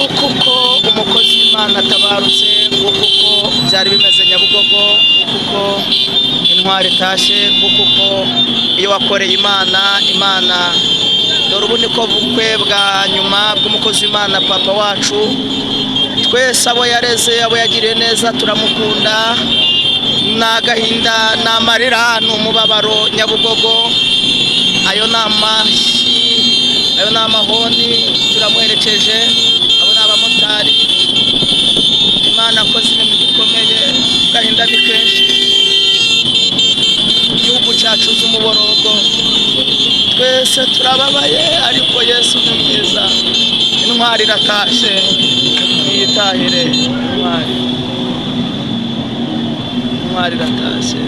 Nguko uko umukozi w'Imana atabarutse, nguko uko byari bimeze Nyabugogo, nguko uko intwari itashye, nguko uko iyo wakoreye Imana, Imana dore ubu niko bukwe bwa nyuma bw'umukozi w'Imana papa wacu. Twese abo yareze, abo yagiriye neza, turamukunda. Ni agahinda, ni amarira, ni umubabaro Nyabugogo. Ayo ni amashyi, ayo ni amahoni, turamuherekeje. Abo ni abamotari. Imana akoze ibintu bikomeye, agahinda ni kenshi, igihugu cyacu z'umuborogo, twese turababaye, ariko Yesu ni mwiza. Intwari iratashye, mwitahire intwari, intwari iratashye.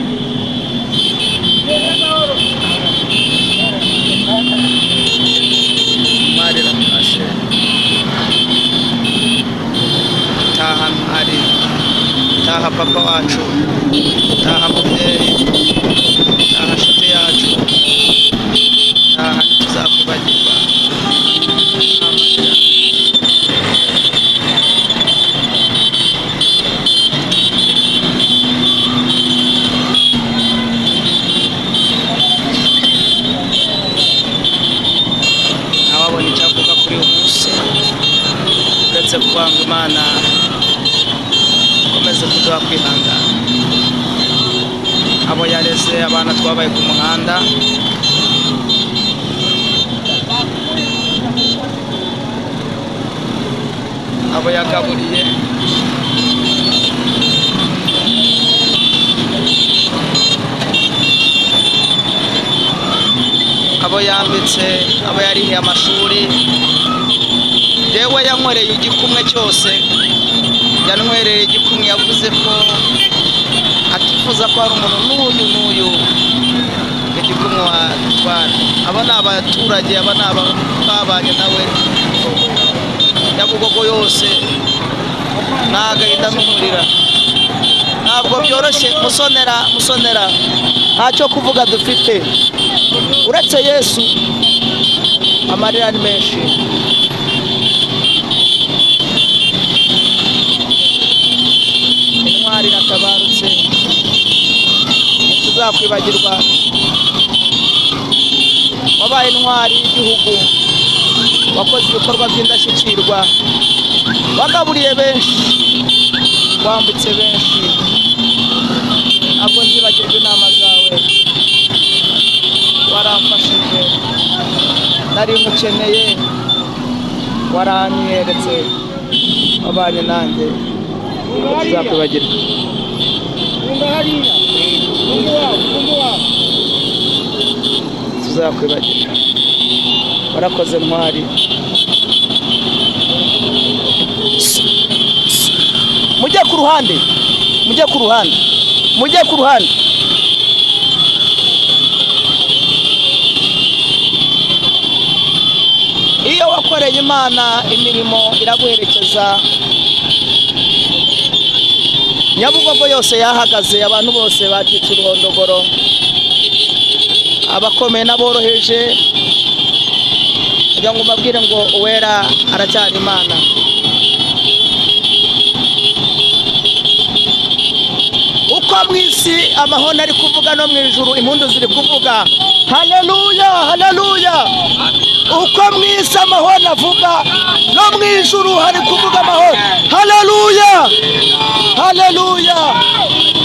Intwari iratashye. Taha ntwari, taha papa wacu, taha mubyeyi, taha nshuti yacu, taha ntituzakwibagirwa. Amarira. Ntawabona icyo avuga kuri uyu munsi uretse kuvuga ngo Imana ikomeze kuduha kwihangana. Abo yareze, abana twabaye ku muhanda, abo yagaburiye, abo yambitse, abo yarihiye amashuri. Yewe yankoreye igikumwe cyose, yanywereye igikumwe. Yavuze ko atifuza ko hari umuntu n'uyu n'uyu igikumwe watwara. Aba ni abaturage, aba ni ababanye nawe. Nyabugogo yose ni agahinda n'umurira, ntabwo byoroshye. Musonera, musonera, ntacyo kuvuga dufite uretse Yesu. Amarira ni menshi. Intwari iratabarutse, ntituzakwibagirwa. Wabaye intwari y'igihugu, wakoze ibikorwa by'indashyikirwa, wagaburiye benshi, wambutse benshi. Ntabwo nzibagirwa inama zawe, waramfashije, nari nkukeneye, waranyeretse, wabanye nanjye, ntabwo tuzakwibagirwa. Tuzakwibagirwa. Warakoze ntwari. Mujye ku ruhande, mujye ku ruhande, mujye ku ruhande. Iyo wakoreye Imana imirimo iraguherekeza. Nyabugogo yose yahagaze, abantu bose bacitse uruhondogoro, abakomeye n'aboroheje, kugira ngo mbabwire ngo Uwera aracyari Imana. Uko mu isi amahoni ari kuvuga, no mu ijuru impundu ziri kuvuga. Haleluya, haleluya! Uko mu isi amahoni avuga, no mu ijuru hari kuvuga amahoni. Haleluya, haleluya,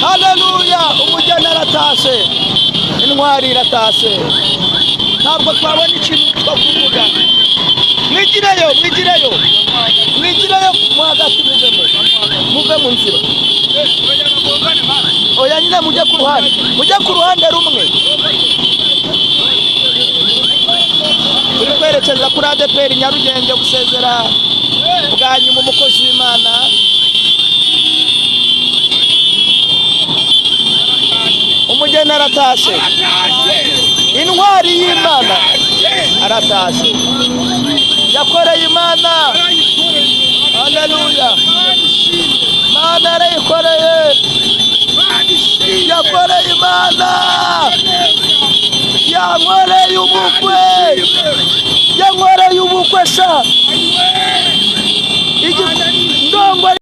haleluya! Umugeni aratashe, intwari iratashe. Ntabwo twabona ikintu two kuvuga. Mwigireyo, mwigireyo, mwigireyo mo hagati, muvemo, muve mu nzira. Oya nyine, mujye ku ruhande, mujye ku ruhande rumwe. Turi kwerekeza kuri ADEPR Nyarugenge gusezera bwa nyuma umukozi w'Imana. Umugeni aratashe, intwari y'Imana aratashe, yakoreye Imana. Haleluya! Imana yarayikoreye, yakoreye Imana, yankoreye ubukwe, yankoreye ubukwe sha.